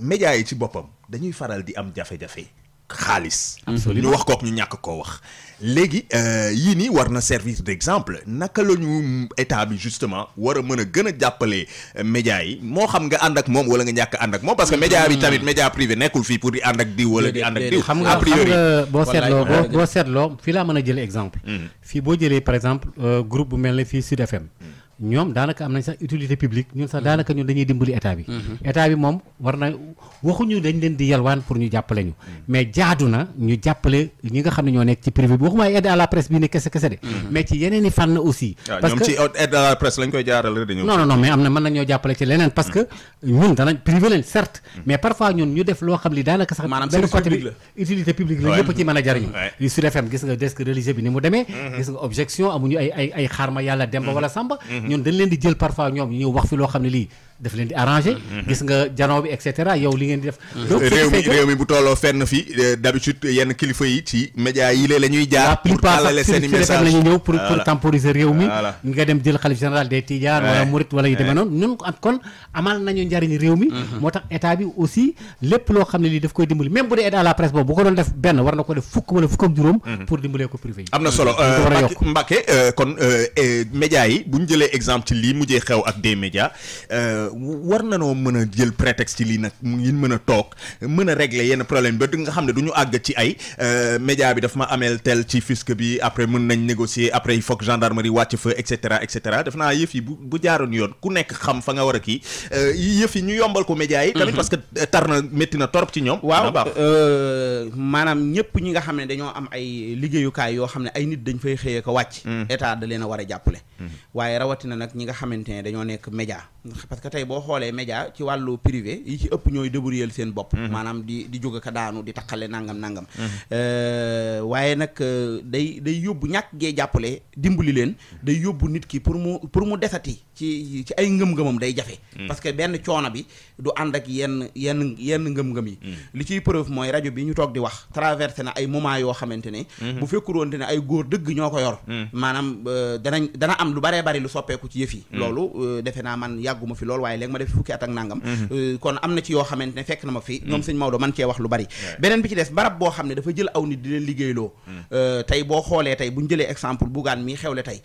Speaker 7: médias yi ci boppam dañuy faral di am jafe-jafe xaalis ñu wax kook ñu ñàkk koo wax léegi yii nii war na servir d'exemple naka la ñu état bi justement war a mën a gën a jàppale médias yi moo xam nga ànd ak moom wala nga ñàkk ànd ak moom parce que média bi tamit média privé nekkul fii pour di ànd ak diw wala di ànd ak diw
Speaker 4: xam nga boo seetloo fii laa mën a jël exemple fii boo jëlee par exemple groupe bu mel ne fii Sud FM ñoom daanaka am nañ sax utilité publique ñun sax daanaka ñun dañuy dimbali état bi état bi moom war na waxuñu dañ leen di yalwaan pour ñu jàppale ñu mais jaadu na ñu jàppale ñi nga xam ne ñoo nekk ci privé bi waxuma aide à la presse bi ne kese de mais ci yeneen i fànn aussi parce que
Speaker 7: ñoom ci aide à la presse lañ koy jaarale dañu
Speaker 4: non mais am na mën nañoo jàppale ci leneen parce que ñun danañ privé leen certes mais parfois ñun ñu def loo xam li daanaka sax benn côté bi utilité publique la ñëpp ci mën a jariñu li Sud FM gis nga desk religieux bi ni mu demee gis nga objection amuñu ay xaarma yàlla demba wala samba ñun dañ leen di jël parfois ñoom ñu wax fi loo xam ne lii daf leen di arrangé gis nga janoo bi et cetera yow li ngeen di def donc
Speaker 7: réew mi bu tolloo fenn fi d'habitude yenn kilifa yi ci média yi la ñuy jaar pour tàllale seen i message
Speaker 4: la ñuy ñëw pour temporiser réew mi nga dem jël xalif général des Tidianes wala Murit wala yu demee noonu ñun kon amal nañu njariñ réew mi moo tax état bi aussi lépp loo xam ne lii daf koy dimbali même bu dee aide à la presse boobu bu ko doon def benn war na ko def fukk wala fukk ak juróom pour dimbalee ko privé yi
Speaker 7: am na solo Mbacké kon média yi bu ñu jëlee exemple ci lii mujjee xew ak des médias war nanoo mën a jël prétexte ci lii nag ngeen mën a toog mën a régler yenn problème ba nga xam ne du ñu àgg ci ay média bi daf ma ameel tel ci fisc bi après mën nañ négocier après il faut que gendarmerie wàcc fa et cetera def naa yëf yi bu jaaroon yoon ku nekk xam fa nga war a kii yëf yi ñu yombal ko média yi tamit parce que tar na métti na torop ci ñoom
Speaker 5: waaw maanaam ñëpp ñi nga xam ne dañoo am ay liggéeyukaay yoo xam ne ay nit dañ fay xëyee ko wàcc état da leen a war a jàppale waaye rawatina nag ñi nga xamante ne dañoo nekk média parce que tey boo xoolee média ci wàllu privé yi ci ëpp ñooy débrouiller seen bopp maanaam di jóg ka daanu di taqale nangam waaye nag day yóbbu ñàkk gee jàppale dimbali leen day yóbbu nit ki pour mu desati ci ay ngëm-ngëmam day jafe parce que benn coono bi du ànd ak yenn ngëm-ngëm yi li ciy preuve mooy rajo bi ñu toog di wax traversé na ay moment yoo xamante ne bu fekkuroonte ne ay góor dëgg ñoo ko yor maanaam dana am lu baree bari lu soppeeku ci yëf yi loolu defe naa man yàgguma fi loolu waaye léegi ma def fukki at ak nangam kon am na ci yoo xamante ne fekk na ma fi ñoom sëñ Maodo man cee wax lu bari beneen bi ci des barab boo xam ne dafa jël aw nit di leen liggéeyloo tey boo xoolee tey bu ñu jëlee exemple Bougane mii xewle tey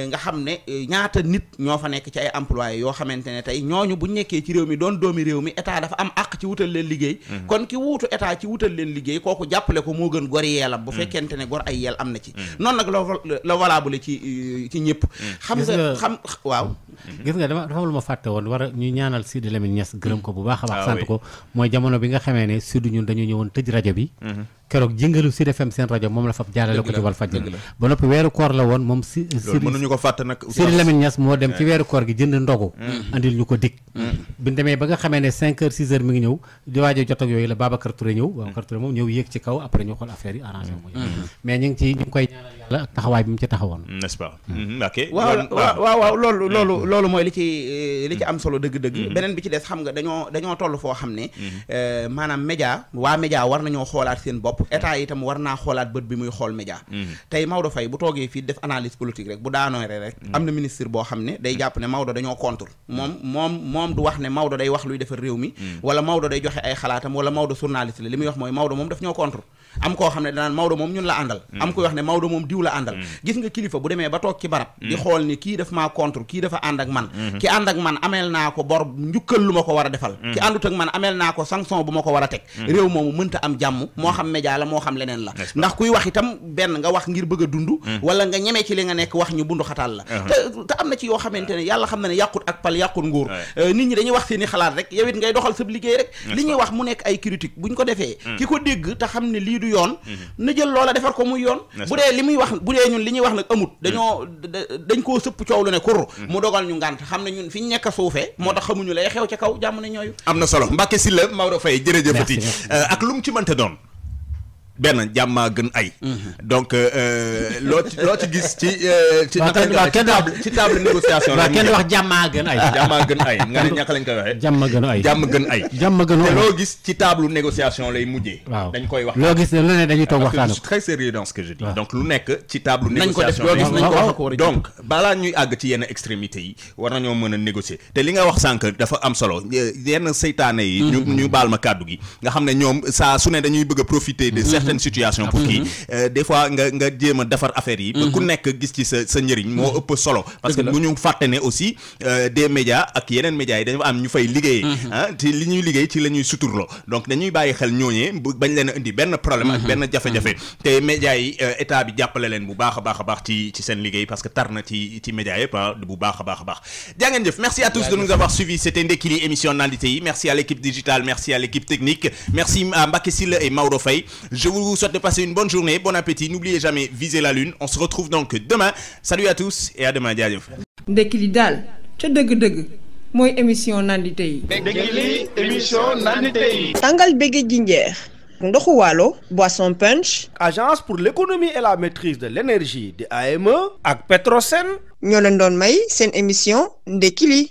Speaker 5: nga xam ne ñaata nit ñoo fa nekk ci ay employés yoo xamante ne tey ñooñu buñ nekkee ci réew mi doon doomi réew mi état dafa am àq ci wutal leen liggéey kon ki wuutu état ci wutal leen liggéey kooku jàppale ko moo gën gori yeelam bu fekkente ne gor ay yeel am na ci noonu nag la valable ci ñëpp xam waaw
Speaker 4: gis nga dafa am lu ma fàtte woon war a ñu ñaanal Sidi Lamine Niass gërëm ko bu baax a baax sant ko mooy jamono bi nga xamee ne Sud ñun dañu ñëwoon tëj rajo bi keroog jëngalu Sud FM seen rajo moom la fab jaarale ko ci Walfadjri ba noppi weeru koor la woon moom
Speaker 7: mënuñu ko fàtte nag
Speaker 4: Sidi Lamine Niass moo dem ci weeru koor gi jënd ndogu andil ñu ko dikk bi ñu demee ba nga xamee ne 5 heures 6 heures mi ngi ñëw di waaj a jot ak yooyu la Babacar Touré ñëw Babacar Touré moom ñëw yéeg ci kaw après ñu xool affaire yi arrangé mooy mais ñu ngi koy ñaanal yàlla taxawaay bi mu ci taxawoon
Speaker 7: n'est-ce pas ok
Speaker 5: waaw loolu mooy li ci am solo dëgg-dëgg beneen bi ci des xam nga dañoo toll foo xam ne maanaam média war nañoo xoolaat seen bopp état itam war naa xoolaat bët bi muy xool média tey Maodo Faye bu toogee fii def analyse politique rek bu daanoo rek am na ministre boo xam ne day jàpp ne Maodo dañoo contre moom du wax ne Maodo day wax luy defar réew mi wala Maodo day joxe ay xalaatam wala Maodo journaliste la li muy wax mooy Maodo moom daf ñoo contre am koo xam ne danaan Maodo moom ñun la àndal am koy wax ne Maodo moom diw la àndal gis nga kilifa bu demee ba toog ci barab di xool ni kii daf maa contre kii dafa ànd ak man ki ànd ak man ameel naa ko bor njukkal lu ma ko war a defal ki àndut ak man ameel naa ko sanction bu ma ko war a teg réew moomu mënta am jàmm moo xam média la moo xam leneen la ndax kuy wax itam benn nga wax ngir bëgg a dund wala nga ñemee ci li nga nekk wax ñu bundu xataal la te am na ci yoo xamante ne yàlla xam na ne yàqut ak pal yàqut nguur nit ñi dañuy wax seeni xalaat rek yow it ngay doxal sa liggéey rek li ñuy wax mu nekk ay critique buñ ko defee ki ko dégg te xam ne lii du yoon na jël loola defar ko muy yoon bu dee li muy wax bu dee ñun li ñuy wax nag amut dañ koo sëpp coow lu ne kur mu dogal ñu ngànt xam ne ñun fi ñu nekk a suufee moo tax xamuñu lay xew ca kaw jàmm ne ñooyu
Speaker 7: am na solo Mbacké Sylla Maodo Faye jërëjëfati ak lu mu ci mënta doon benn jàmmaa gën ay donc loo ci gis ci table négociation
Speaker 4: waaw kenn wax jàmmaa gën ay
Speaker 7: nga ne ñaka lañ koy waxee
Speaker 4: jàmm gën ay
Speaker 7: te loo gis ci table négociation lay mujjee dañ koy wax
Speaker 4: loo gis ne lu ne dañuy toog waxtaan
Speaker 7: je suis très sérieux dans ce que je dis donc lu nekk ci table négociation donc balaa ñuy àgg ci yenn extrémités yi war nañoo mën a négocier te li nga wax sànq dafa am solo yenn seytaane yi ñu baal ma kàddu gi nga xam ne ñoom saa su ne dañuy bëgg a profiter de certaines situations pour kii des fois nga jéem a defar affaire yi ba ku nekk gis ci sa njëriñ moo ëpp solo parce que bu ñu fàtte ne aussi des médias ak yeneen médias yi dañu am ñu fay liggéeyee te li ñuy liggéey ci la ñuy suturloo donc dañuy bàyyi xel ñooñee bañ leen a indi benn problème ak benn jafe-jafe te médias yi état bi jàppale leen bu baax a baax ci seen liggéey parce que tar na ci médias yëpp bu baax a baax jaa ngeen jëf merci à tous de nous avoir suivis c'était Ndeki Li émission nandite yi merci à l'équipe digitale merci à l'équipe technique merci à Mbacké Sylla et Maodo Faye. Je vous souhaite de passer une bonne journée, bon appétit, n'oubliez jamais viser la lune. On se retrouve donc demain. Salut à tous et à demain. jaajëf.
Speaker 8: Ndeki Li daal ca dëgg-dëgg mooy émission nandite yi.
Speaker 3: Ndeki Li émission nandite yi.
Speaker 1: tàngal bége jinjeer ndoxu waalo boisson punch.
Speaker 2: Agence pour l'économie et la maîtrise de l'énergie de AME ak Petrosen
Speaker 1: ñoo leen doon may seen émission Ndeki Li.